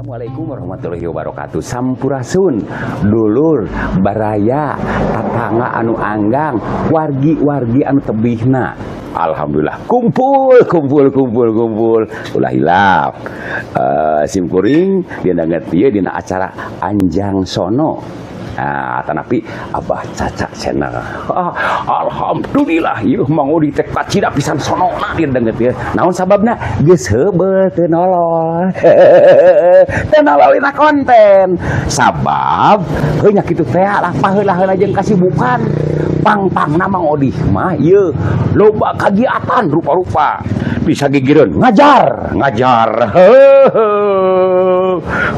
Assalamualaikum warahmatullahi wabarakatuh. Sampurasun, dulur, baraya, tatangga anu anggang, wargi-wargi anu tebihna. Alhamdulillah kumpul kumpul kumpul kumpul, ulah hilap. Sim kuring dina ieu dina acara Anjang Sono. Nah, tanapi Abah Caca Channel. Ah, alhamdulillah ieu Mang Odi teh kacida pisan sonona dina danget ieu. Naon sababna? Geus heubeul teu nolol. Teu nolol dina konten. Sabab heuh nya kitu teh lah, paheula-heula jeung kasibukan. Pang-pangna Mang Odi mah ieu loba kagiatan rupa-rupa. Bisa gigireun ngajar, ngajar.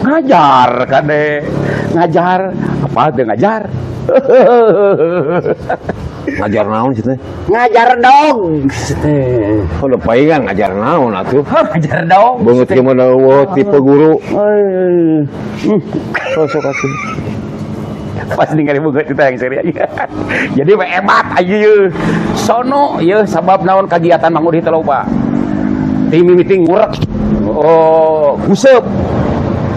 Ngajar kade. Ngajar apa teu ngajar? Ngajar naon sih teh? Ngajar dong teh. Oh, udah palingan ngajar naon atuh. Ngajar dong. Beungeut ieu mah euweuh tipe guru. Eh. Sok atuh. Pas ningali beungeut kita yang serius. Jadi we hebat aja ye. Sono ye sabab naon, kagiatan Mang Udi teh loba. Ti mimiti ngurek. Oh, nguseup.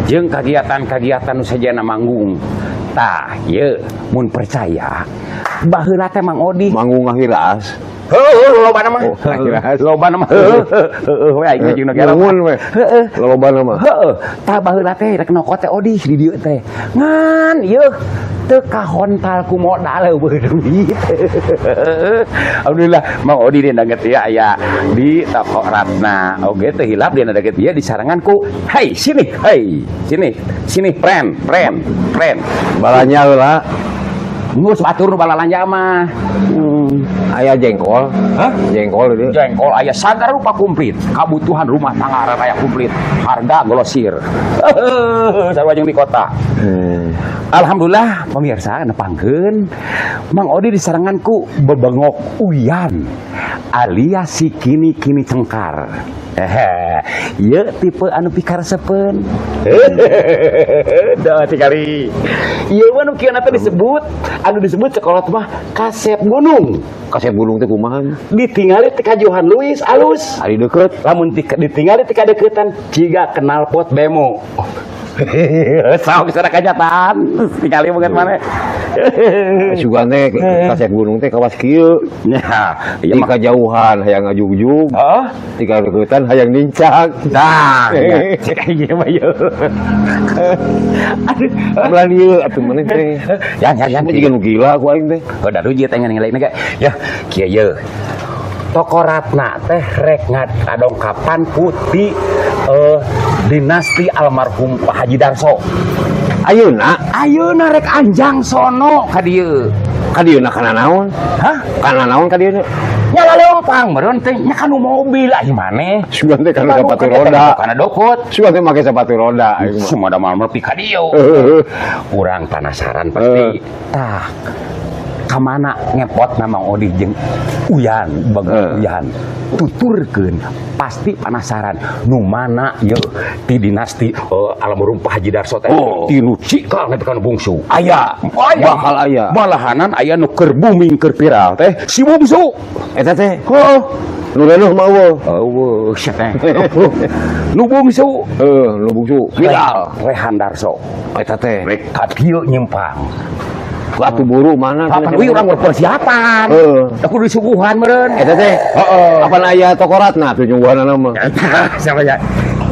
Jeung kagiatan-kagiatan nu sajana manggung. Tah, ye mun percaya baheula teh Mang Odi Manggung ngahiras. Heueuh, loba mah. Oh, ngahiras. Loba mah heueuh heueuh we aing jeung nu Nuhun we. Heeh. Loba mah. Heeh, tah baheula teh rek nokot teh Odi di dieu teh. Ngan ieu teu kahontal ku modal euweuh duit. Alhamdulillah Mang Odi dina danget ieu aya di toko Ratna. Oge teu hilap dina danget ieu disarengan ku, "Hei, sini, hei, sini, sini friend, friend, friend." Balanya heula. Geus batur nu balalanja mah. Aya jengkol. Hah? Jengkol itu. Jengkol aya sagala rupa komplit. Kabutuhan rumah tangga raya komplit. Harga grosir. Sarua jeung di kota. Alhamdulillah pemirsa, nepangkeun Mang Odi disarengan ku bebengok Uyan alias si kini-kini cengkar. Ieu tipe anu pikaresepeun. Dah tikali. Ieu mah nu kieu teh disebut anu disebut sekolah mah kasep gunung. Kasep gunung teh kumaha? Ditingali ti kajuhan Luis alus. Ari deukeut. Lamun ditingali ti kadeukeutan jiga knalpot bemo. Sok secara kenyataan tingali banget mana. Sugan teh kasep gunung teh kawas kieu. Ya, iya Ti mah. kajauhan hayang ngajugjug, Oh, ti kadeuketan hayang nincak. Nah, ya, cek ieu mah ieu. Aduh. Belah ieu atuh maneh teh. Yan, yan, yan. Mah jiga nu gila ku aing teh. Oh, da ruji teh ngeling ge. Ya, kieu ye. Toko Ratna teh rek ngadongkapan ku ti dinasti almarhum Pak Haji Darso. Ayeuna? Ayeuna rek anjang sono ka dieu. Ka dieuna kana naon? Hah? Kana naon ka dieuna? Nyala leumpang meureun teh nya kanu mobil aya maneh. Sugan teh kana sepatu roda. Kana dokot. Sugan teh make sepatu roda aing mah. Semua da mal nepi ka dieu. Urang penasaran pasti. Tah, kamana ngepot Mang Odi jeung Uyan, Bang Uyan. Tuturkeun pasti penasaran nu mana ye ti dinasti almarhum Pak Haji Darso teh ti nu cikal nepi ka nu bungsu. Aya. Aya. Bakal aya. Malahanan aya nu keur booming, keur viral teh si bungsu. Eta teh Heuh. nu leuh mah euweuh. Euweuh sia teh. Nu bungsu. Heuh, nu bungsu viral. Rehan Darso. Eta teh. Rek ka dieu nyimpang. Atuh buru mana? Kapan we urang persiapan. Heeh. Aku disuguhan meureun. Eta teh. Heeh. Kapan aya toko Ratna tuh nyuguhanana mah? Siapa ya?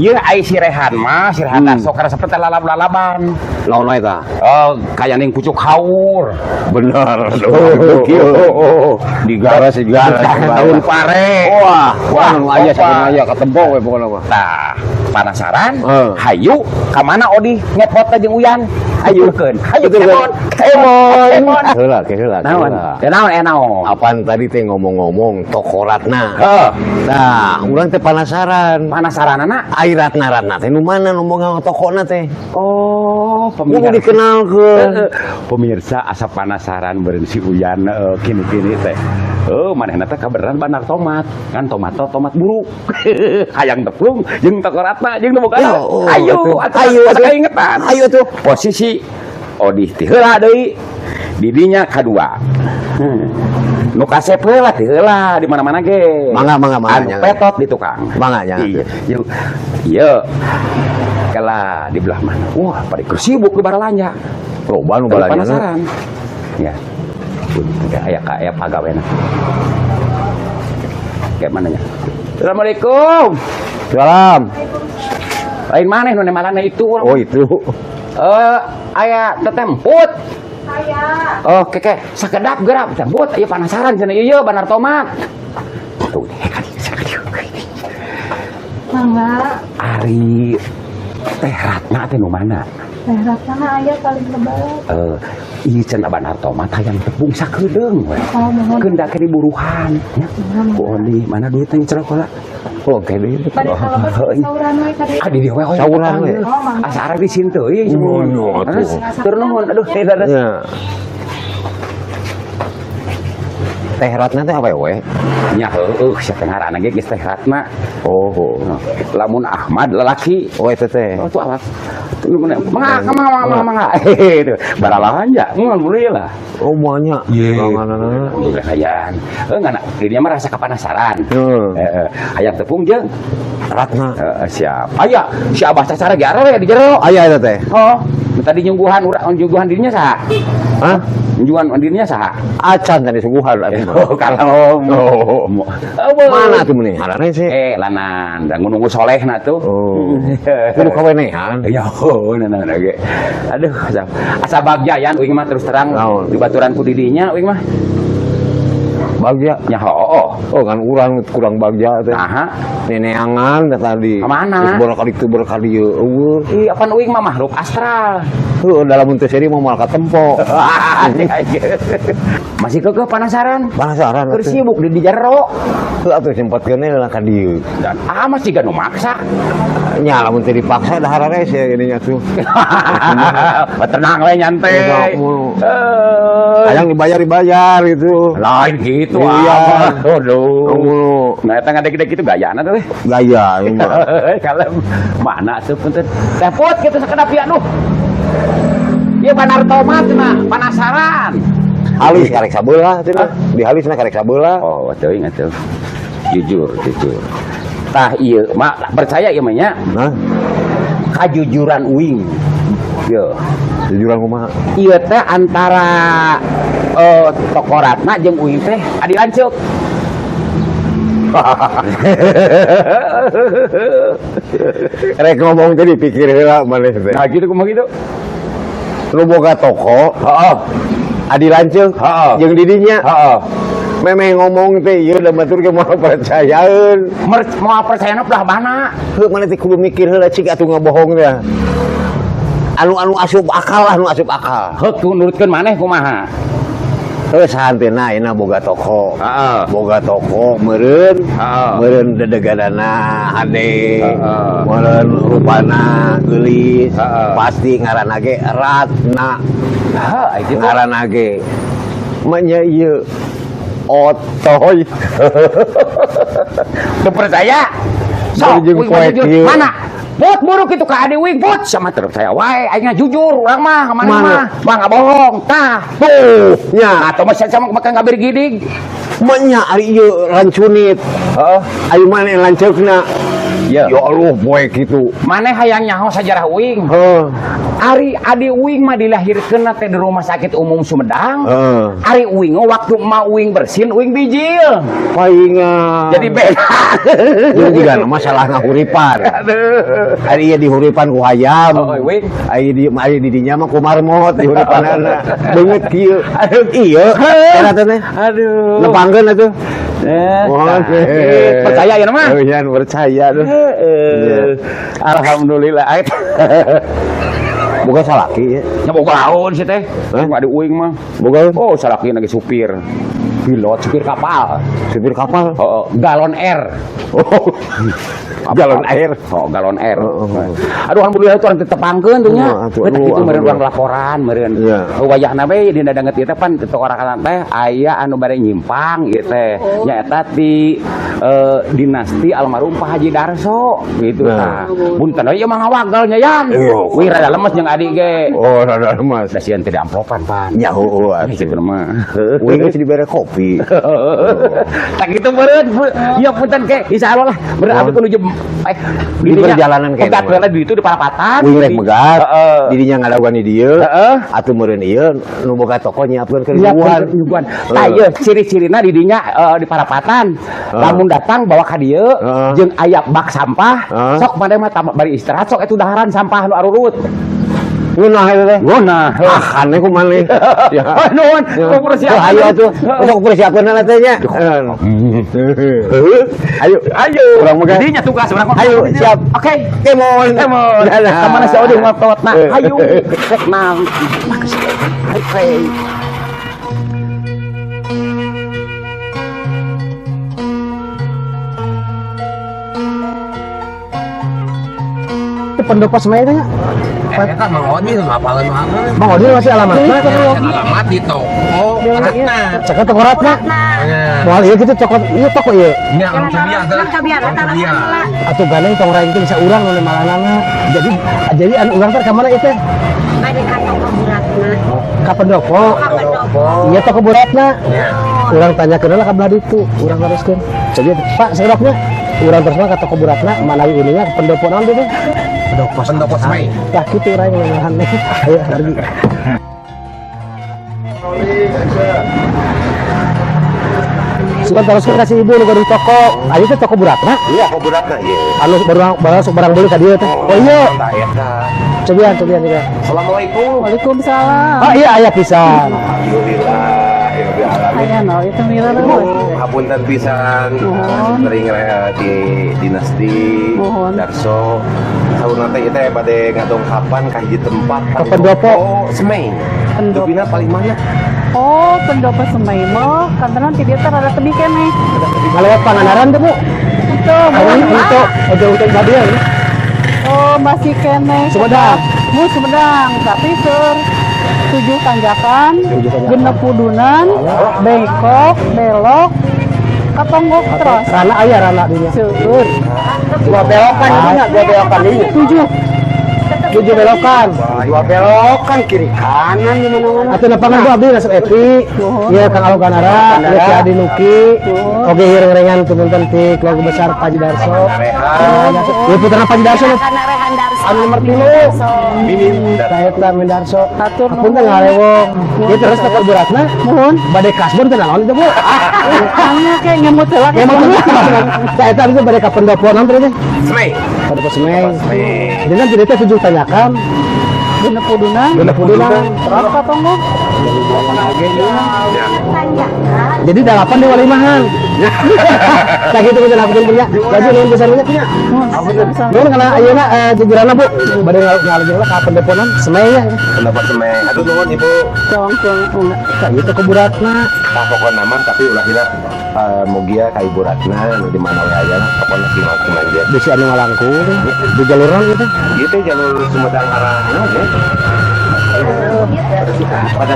Ieu ai si Rehan mah, si Rehan Darso karena seperti lalab-lalaban. Lawan eta. Oh, kaya ning pucuk haur. Bener. Oh, Digaras digaras. Daun pare. Wah, wah, nu aya opa. saben aya katempo we pokona mah. Tah, penasaran? Heeh. Hayu, ka mana Odi ngepot teh jeung Uyan? Hayu keun. Hayu Betul, kemon. Kemon. Kemon. Heula, ke heula. Naon? Heula. Ya naon naon? Apaan tadi teh ngomong-ngomong toko Ratna. Heeh. Nah, urang teh penasaran. Penasaranana? Ai Ratna Ratna teh nu mana nu boga tokona teh? Oh, Kudu pemirsa. dikenalkeun. Pemirsa asa penasaran beureun si Uyan kini-kini teh. Oh, manehna teh kabeneran bandar tomat. Kan tomat tomat buruk. Hayang tepung jeung toko Ratna jeung nu boga. Ya, oh, Ayo, atuh. atuh, Ayo, asa atuh. kaingetan. Ayo tuh. Posisi Odih ti heula deui. Didinya kadua. Nu kasep heula ti heula di mana-mana ge. Mangga, mangga, mangga, Anu jangan. Petot di tukang. Mangga, jangan. Iya. Yuk. Iya. Kela di belah mana? Wah, pada sibuk ke baralanja. Loba nu Tapi balanja. Penasaran. Ya. Aya aya pagawena. Kayak mananya? Assalamualaikum. Salam. Lain mana nu malana itu? Oh, itu. Eh, aya tetemput. Saya. Oh, keke, sakedap gerak tetemput, ieu penasaran cenah ieu banar tomat. Tuh, kan Mangga. Ari Teh Ratna teh nu mana? Teh Ratna aya paling lebat. Eh, ieu cenah banar tomat hayang tepung sakedeung we. Oh, mohon. Keun da ke diburuhan nya. Ku Oni, mana duitnya celok heula? Oh, oke deh. Bade kalebet sauran we ka dieu. Ah, di dieu we hoyong Sauran we. Oh, mangga. Asa arah di sini teuing. Oh, iya, atuh. Tur nuhun, aduh, teh dadas. Ya. Teh Ratna teh awewe? Nya heueuh, sia teh ngaranna ge geus Teh Ratna. Oh. Lamun Ahmad lelaki. Oh, eta teh. Oh, tuh awas. Mangga, mangga, mangga, mangga. Itu baralanja, alhamdulillah. Oh, banyak. Iya. Alhamdulillah. Alhamdulillah hayang. Heuh, ngana dirinya mah rasa kepanasaran. Heeh. Heeh. Hayang tepung jeung Ratna. Heeh, siap. Aya, si Abah Cacara ge arare di jero. Aya eta teh. Oh, tadi nyungguhan urang nyungguhan dirinya saha? Hah? Nyungguhan dirinya saha? Acan tadi suguhan atuh mah. Oh, kalau Oh. Mana tuh mending harane sih? Eh, lanan, dan nunggu solehna tuh. Oh. Kudu kawenehan. Ya, oh, nah, nah, ge. Aduh, asa bagja yan uing mah terus terang Naon? di baturan ku didinya uing mah. Bagja. Nya hooh. Oh, kan urang kurang bagja teh. Naha? Neneangan teh tadi. Kamana? Geus borak kali teu borak kali ieu eueuh. Ih, apan uing mah makhluk astral. Heuh, dalam teu seri mah moal katempo. Masih kekeh penasaran? Penasaran Keur atuh. sibuk di jero. Heuh atuh sempatkeun lah ka dieu. Dan ah masih gak nu maksa. Nya lamun teu dipaksa dah hararese geuning atuh. Tenang we nyantai. Eh. Hayang dibayar-dibayar gitu. Lain gitu Iya. ah. Aduh. Ngono. Nah, eta ngadeg-deg gitu gayana tuh. Gaya ieu mah. Kalau mana tuh punten. Teh Put kitu sakedap ya aduh. Ieu banar tomat cenah, penasaran. Halis karek sabelah cenah. Dihalisna karek sabelah. Oh, teuing atuh. Jujur, jujur. Tah ieu mah percaya ieu mah nya Nah, kajujuran uing. Yo. jujuran kumaha? Ieu teh antara toko Ratna jeung uing teh adi lanceuk. Rek ngomong teh dipikir heula maneh teh. Nah gitu kumaha gitu. Nu boga toko, Heeh. adi lanceuk, Heeh. jeung didinya. Heeh. Memeh ngomong teh ieu da batur ge moal percayaeun. Moal percayana belah mana? Heuh maneh teh kudu mikir heula cik atuh ngabohong teh. Anu-anu asup akal lah, anu asup akal. Heuk nurutkeun maneh kumaha? Heuh sahanteuna ayeuna boga toko. Heeh. Boga toko meureun, Heeh. meureun dedeganana hade, Heeh. meureun rupana geulis, Heeh. pasti ngaranna ge Ratna. Heeh, gitu. Ngaranna ge. Manya ieu otoy. Teu percaya? Sok, Jeung uing mah poek jujur. ieu. Mana? Put buruk itu ka adi uing, put sama terus saya wae aing jujur urang mah ka mana Mana? mah. Mah ngabohong. Tah, Tuh, nya. Atau mah sama makan ngabir gidig. Manya ari ieu rancunit. Heeh. Ayo maneh lanceukna. Ya. Ya Allah poe kitu. Maneh hayang nyaho sajarah uing. Heuh. Ari adi uing mah dilahirkeun teh di rumah sakit umum Sumedang. Heeh. Ari uing waktu emak uing bersin uing bijil. Paingan. Jadi beda. Jadi juga masalah ngahuripan. Aduh. Ari ieu dihuripan ku hayam. Oh, uing. Ari di ari di dinya mah ku marmot dihuripanana. Beungeut kieu. Aduh. Ieu. Era teh. Aduh. Nepangkeun atuh. Eh, Oh, nah, percaya ya mah? Oh, iya, percaya tuh. Heeh. Alhamdulillah. Boga salaki ya. Nya boga naon sih teh? Hah? Nggak ada uing mah. Boga Oh, salaki lagi supir. Pilot, supir kapal. supir kapal. Oh, galon air. Oh. Galon air. Oh, galon air. Oh, oh, oh. Aduh, alhamdulillah itu orang tetepangkeun tuh nya. Oh, atuh, Tah aduh, kitu meureun urang alhamdulillah. laporan meureun. Iya. Wayahna we dina danget ieu teh pan teu orang teh aya anu bade nyimpang ieu teh. Nyaeta ti dinasti almarhum Pak Haji Darso gitu Nah. tah. Punten we ieu mah ngawagal nya yan. Iya. Wih rada lemes jeung adik ge. Oh, rada lemes. Da sieun teh diamplopan pan. Ya heueuh atuh. Gitu mah. Uing geus dibere kopi. Tak gitu meureun. Ya punten ke insyaallah lah. Meureun abdi kudu Di perjalanan kayaknya. Pegat heula di itu di parapatan. Wing rek megat. Heeh. Didinya ngadaguan di dieu. Heeh. Atuh meureun ieu nu boga toko nyiapkeun keur Iya, nyuguhan. nyuguhan. Tah ieu ciri-cirina di dinya di parapatan. Lamun datang bawa ka dieu jeung aya bak sampah, sok maneh mah bari istirahat sok eta daharan sampah nu arurut. Ngeunah eta teh. Ngeunah. Ah, aneh ku maneh. Ya. Oh, nuhun. Sok persiapkeun. Ayo atuh. Sok persiapkeun heula teh nya. Ayo. Ayo. Urang megat. Dinya tugas urang. Ayo, siap. Oke. Kemon. Kemon. Dadah. Kamana si Oding ngototna? Ayo. Rek naon. Oke. Pendopo Semai teh nya. Eta Mang Odin apalan mah. Mang Odin masih alamatna Alamat di toko Ratna. Cakep toko Ratna. Moal ieu kitu toko ieu toko ieu. Nya Mang Cebian teh. Mang Cebian. Atuh gandeng tong raing teh bisa urang nu malanana. Jadi anu urang teh ka mana ieu teh? Bade ka toko Bu Ratna. Ka pendopo. Ka pendopo. Iya toko Bu Ratna. Urang tanyakeun lah ka belah ditu, urang teruskeun. Jadi Pak sakedapnya urang terus mah ka toko Bu Ratna manawi ininya ke pendopo naon teh? Pendopo. Pendopo Semai. Tah kitu urang ngalahan. Ayo pergi. Suka teruskeun ka si ibu nu gaduh toko. Ayo teh toko Bu Ratna. Iya, toko Bu Ratna ieu. Anu baru baru sok barang beli ka dieu teh. Oh iya. Tah eta. Cobian, cobian, cobian. Assalamualaikum. Waalaikumsalam. Oh iya aya pisan. Alhamdulillah, ya rabbil alamin. Aya no, itu mira Ibu, hapunten pisan sering di dinasti Nuhun. Darso. Saurna teh ieu teh bade ngadongkapan ka hiji tempat Ka pendopo. Semai. Pendopo. Dupina paling mana? Oh, pendopo Semai mah kantenan ti dieu teh rada tebih keneh. Ngalewat Pangandaran teh Bu. Itu, Anu itu udah udah ka dieu. Oh, masih keneh. Sumedang. Mu Sumedang, tapi sur 7 tanjakan, genep pudunan, bengkok, belok, katonggok terus. Rana aya rana dinya. Seueur. Dua belokan dinya, dua belokan dinya. 7. 7 belokan. Dua belokan kiri kanan di mana-mana. Atuh lapangan Bu abdi nasib Epi, ieu Kang Alo Ganara, ieu Ki Adi Nuki, oge hiring-ringan punten ti keluarga besar Pak Haji Darso. Ieu putrana Pak Haji Darso Kana Rehan Darso. anu nomor 3. Mimin. Tah eta Min Darso. Hatur nuhun. Hapunten ngarewong. Ieu terus toko Bu Ratna. Nuhun. Bade kasbon teh naon itu Bu? Anu kayak ngemut heula. Ya mau Tah eta abdi teh bade ka pendopo naon teh? Semai. Pendopo Semai. Jadi kan jadi teh 7 tanjakan, Genep pudunan, genep pudunan. terus katonggok. Tanjakan. Jadi 8 dewa limahan. Nah gitu bisa lakukan punya. Laju nuhun pisan punya. Nuhun kana ayeuna jujurana Bu. Bade ngalujeng lah ka pendopo naon Semai nya. Pendopo Semai. Aduh nuhun Ibu. Cuang cuang. Tah ieu teh Bu Ratna. Tah pokona mah tapi ulah hilap mugia ka Ibu Ratna nu di mana we aya lah pokona si mangke. Bisi anu ngalangkung di jaluran gitu. Ieu teh jalur Sumedang arah naon ya? Pada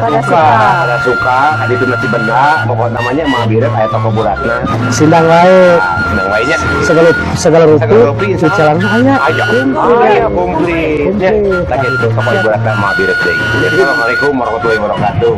suka, pada itu nasi benda, pokok namanya Mang Birep aya toko Bu Ratna. Sindang wae Sindang wae nya. segala segala rupi Segala rupi, insya Allah. jalan aya. Aya, komplit, komplit. Komplit. Lagi itu toko Ibu Ratna Mang Birep deui. Assalamualaikum warahmatullahi wabarakatuh.